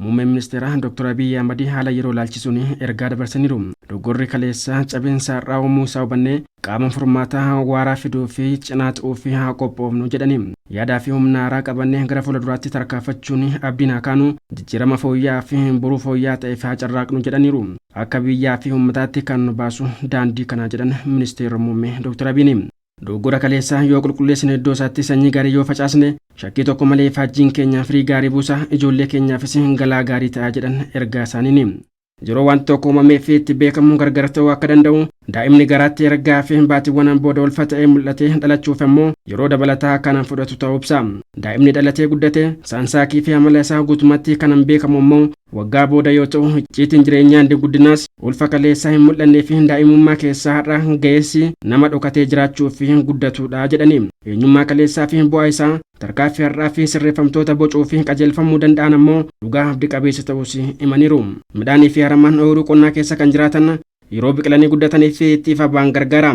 Muummeen Ministeeraa Dr. Abiyyi Ahmad haala yeroo ilaalchisuun ergaa dabarsaniiru. Dogoggorri kaleessaa cabinsa har'aa uumuu isaa hubannee qaama furmaataa waaraa fiduu fi cinaa ta'uu fi haa qophoofnu jedhani. Yaadaa fi humna haaraa qabannee gara fuulduraatti tarkaanfachuun abdiin haa kaanu, jijjiirama fooyya'aa fi boruu fooyya'aa ta'eef haa carraaqnu jedhaniiru. Akka biyyaa fi uummataatti kan nu baasu daandii kanaa jedhan Ministeerri Muummee Dr. Abiyyi. Dogoggora kaleessaa yoo qulqulleessine, iddoo isaatti sanyii gaarii yoo facaasne, shakkii tokko malee faajjiin keenya firii gaarii buusa, ijoollee keenyaafis galaa gaarii ta'a jedhan ergaa isaaniin. Yeroo wanti tokko uumamee fi itti beekamu gargar ta'uu akka danda'u, daa'imni garaatti ergaa fi baatiiwwan booda ulfa ta'ee mul'atee dhalachuuf immoo yeroo dabalataa kan fudhatu ta'uu ibsa. Daa'imni dhalatee guddate saansaakii fi amala isaa guutummaatti kan beekamu immoo waggaa booda yoo ta'u, icciitiin jireenyaa inni guddinaas ulfa kaleessaa hin mul'annee fi daa'imummaa keessaa har'a ga'eessi nama dhokatee jiraachuu fi guddatudha jedhani. Eenyummaa kaleessaa fi bu'aa isaa tarkaaffii har'aa fi sirreeffamtoota bocuu fi qajeelfamuu danda'an ammoo dhugaa abdii qabeessa ta'uus himaniiru. Midhaanii fi haramaan ooyiruu qonnaa keessa kan jiraatan yeroo biqilanii guddatanii fi itti ifa ba'an gargaara.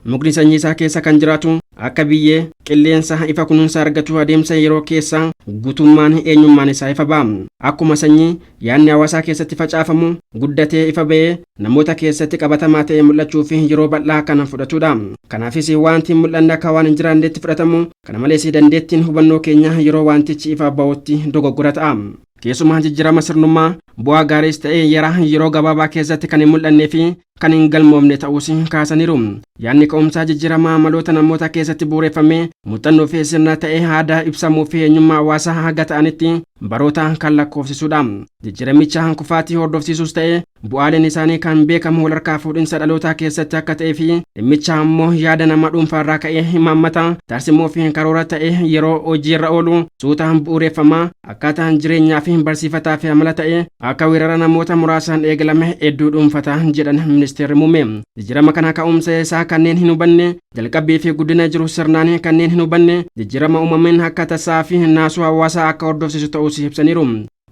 Mukni sanyii isaa keessa kan jiraatu akka biyyee, qilleensa, ifa, kunuunsa argatu adeemsa yeroo keessa guutummaan eenyummaan isaa ifa ba'a. Akkuma sanyii yaadni hawaasaa keessatti facaafamu guddatee ifa ba'ee namoota keessatti qabatamaa ta'e mul'achuu fi yeroo bal'aa kan fudhatudha. Kanaafis wanti hin mul'anne akka waan hin jiraannetti fudhatamu. Kana malees dandeettiin hubannoo keenya yeroo wantichi ifa ba'utti dogoggora ta'a. Keessumaa jijjiirama sirnummaa bu'aa gaariis ta'e yeroo gabaabaa keessatti kan hin mul'annee fi kan hin galmoofne ta'uus kaasaniiru. Yaadni ka'umsaa jijjiirama amaloota namoota keessatti bu'uureffamee muuxannoo fi sirna ta'ee aadaa ibsamuu fi eenyummaa hawaasaa haga ta'anitti baroota kan lakkoofsisudha. Jijjiiramicha kufaatii hordofsiisuus ta'e bu'aaleen isaanii kan beekamu walharkaa fuudhinsa dhalootaa keessatti akka ta'ee fi dhimmicha ammoo yaada nama dhuunfaarraa ka'ee imaammata, tarsimoo fi karoora ta'e yeroo hojiirra oolu suutaan bu'uureffamaa akkaataan jireenyaa fi barsiifataa fi amala ta'e akka weerara namoota muraasaan eegalame hedduu dhuunfataa jedhan Ministeerri Muummee. Jijjiirama kana ka'umsa isaa kanneen hin hubanne, jalqabbii fi guddina jiru sirnaan kanneen hin hubanne, jijjiirama uumameen akka tasaa fi naasuu hawaasaa akka hordofsiisu ta'uus ibsaniiru.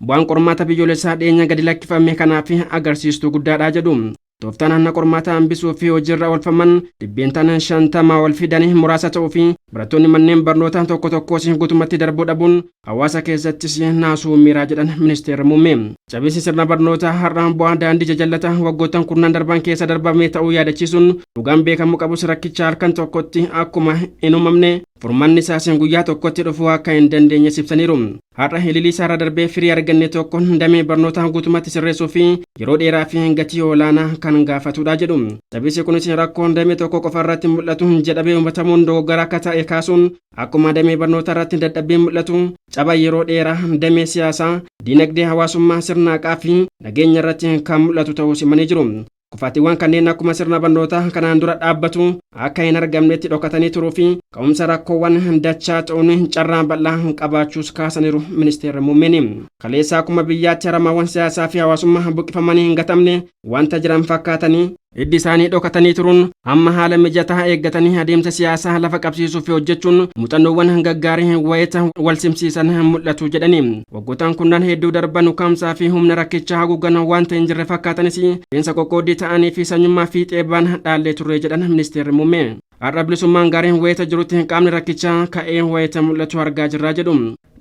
Bu'aan qormaata biyyoolessaa dhiyeenya gadi lakkifame kanaaf agarsiistuu guddaadha jedhu. Tooftaan hanna qormaata hambisuu fi hojiirra oolfaman 50% ol fidanii muraasa ta'uu fi barattoonni manneen barnootaa tokko tokkos guutummaatti darbuu dhabuun hawaasa keessattis naasuu miiraa jedhan Ministeerri Muummee. Cabinsi sirna barnootaa har'a bu'aa daandii jajallataa waggoottan kurnan darban keessa darbame ta'uu yaadachiisuun, dhugaan beekamuu qabus rakkicha halkan tokkotti akkuma hin uumamne furmaanni isaas guyyaa tokkotti dhufuu akka hin dandeenye ibsaniiru. Har'a ililii isaarra darbee firii arganne tokko damee barnootaa guutummaatti sirreessuu fi yeroo dheeraa fi gatii olaanaa kan gaafatudha jedhu. Cabinsi kunis rakkoon damee tokko qofa irratti mul'atu jedhamee hubatamuun dogoggora akka ta'e kaasuun, akkuma damee barnootaa irratti dadhabbiin mul'atu caba yeroo dheeraa damee siyaasaa, diinagdee, hawaasummaa, sirna haqaa fi nageenya irratti kan mul'atu ta'uu simanii jiru. Kufaatiiwwan kanneen akkuma sirna barnootaa kanaan dura dhaabbatu akka hin argamnetti dhokatanii turuu fi ka'umsa rakkoowwan dachaa ta'uun carraa bal'aa qabaachuus kaasaniiru Ministeerri Muummeen. Kaleessa akkuma biyyaatti haramaawwan siyaasaa fi hawaasummaa buqqifamanii hin gatamne wanta jiran fakkaatanii hiddi isaanii dhokatanii turuun hamma haala mijataa eeggatanii adeemsa siyaasaa lafa qabsiisuu fi hojjechuun muuxannoowwan gaggaarii wayita wal simsiisan mul'atu jedhanii. Waggootaan kunnaan hedduu darban ukkaamsaa fi humna rakkichaa haguugan wanta hin jirre fakkaatanis seensa qoqqooddii ta'anii fi sanyummaa fiixee baan dhaallee turre jedhan Ministeerri Muummee. Har'a bilisummaan gaariin wayita jirutti qaamni rakkichaa ka'ee wayita mul'atu argaa jirraa jedhu.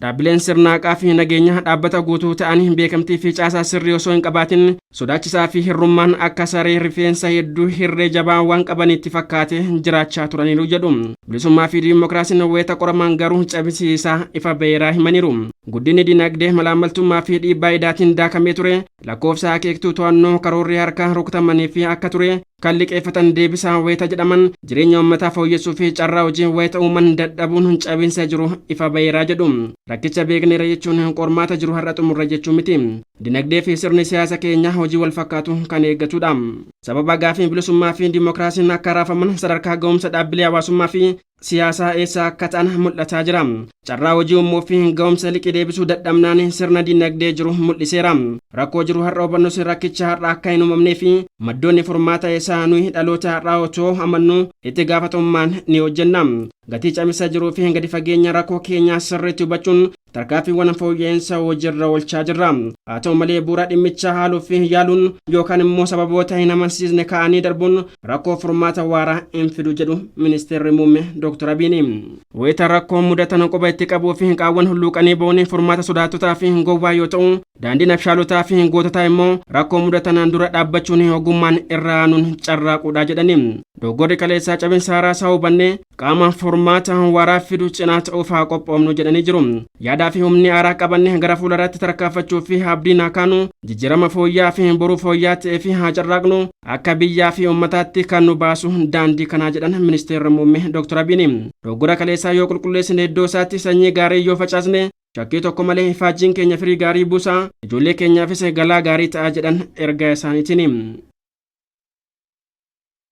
Dhaabbileen sirna haqaa fi nageenya dhaabbata guutuu ta'anii beekamtii fi caasaa sirrii osoo hin qabaatin sodaachisaa fi hirrummaan akka saree rifeensa hedduu hirree jabaa waan qabanitti fakkaate jiraachaa turaniiru jedhu. Bilisummaa fi diimokiraasiin wayita qoraman garuu cabisiisaa ifa beeraa himaniiru. Guddinni dinagdee malaammaltummaa fi dhiibbaa idaatiin daakamee ture, lakkoofsa akeektuu to'annoo karoorri harkaa rukutamanii fi akka ture kan liqeeffatan deebisaa wayita jedhaman, jireenya uummataa fooyyessuu fi carraa hojii wayita uuman dadhabuun cabinsa jiru ifa baheeraa jedhu. Rakkicha beekneera jechuun qormaata jiru har'a xumurra jechuu miti. Dinagdee fi sirni siyaasa keenya hojii wal fakkaatu kan eeggatudha. Sababa gaafii bilisummaa fi dimookiraasiin akka raafaman sadarkaa ga'umsa dhaabbilee hawaasummaa fi siyaasaa eessa akka ta'an mul'ataa jira. Carraa hojii uumuu fi ga'umsa liqii deebisuu dadhabnaan sirna dinagdee jiru mul'iseera. Rakkoo jiru har'a hubannus rakkicha har'a akka hin uumamnee fi maddoonni furmaata isaa nuyi dhaloota har'aa otoo amannu itti gaafatamummaan ni hojjenna. Gatii camisa jiruu fi gadi fageenya rakkoo keenyaa sirriitti hubachuun Tarkaanfiiwwan fooyya'insa hojiirra oolchaa jirra. Haa ta'u malee, bu'uura dhimmichaa haaluu fi yaaluun yookaan immoo sababoota hin amansiisne ka'anii darbuun rakkoo furmaata waaraa hin fidu jedhu Ministeerri Muummee Dr. Abiyyi. Wayita rakkoo mudatan quba itti qabuu fi qaawwan hulluuqanii ba'uun furmaata sodaattotaa fi gowwaa yoo ta'u, daandiin abshaalotaa fi goototaa immoo rakkoo mudatan dura dhaabbachuun ogummaan irra aanuun carraaquudha jedhani. Dogoggorri kaleessaa cabinsa haaraa hubannee qaama furmaata waaraa fidu cinaa ta'uuf haa qophoofnu jedhanii jiru. Yaadaa fi humni haaraa qabanne gara fuulduratti tarkaanfachuu fi abdiin haa kaanu, jijjiirama fooyya'aa fi boruu fooyya'aa ta'ee fi haa carraaqnu, akka biyyaa fi uummataatti kan nu baasu daandii kanaa jedhan Ministeerri Muummee Dr. Abiyyi. Dogoggora kaleessaa yoo qulqulleessine, iddoo isaatti sanyii gaarii yoo facaasne, shakkii tokko malee ifaajjiin keenya firii gaarii buusaa, ijoollee keenyaafis galaa gaarii ta'a jedhan ergaa isaaniitiin.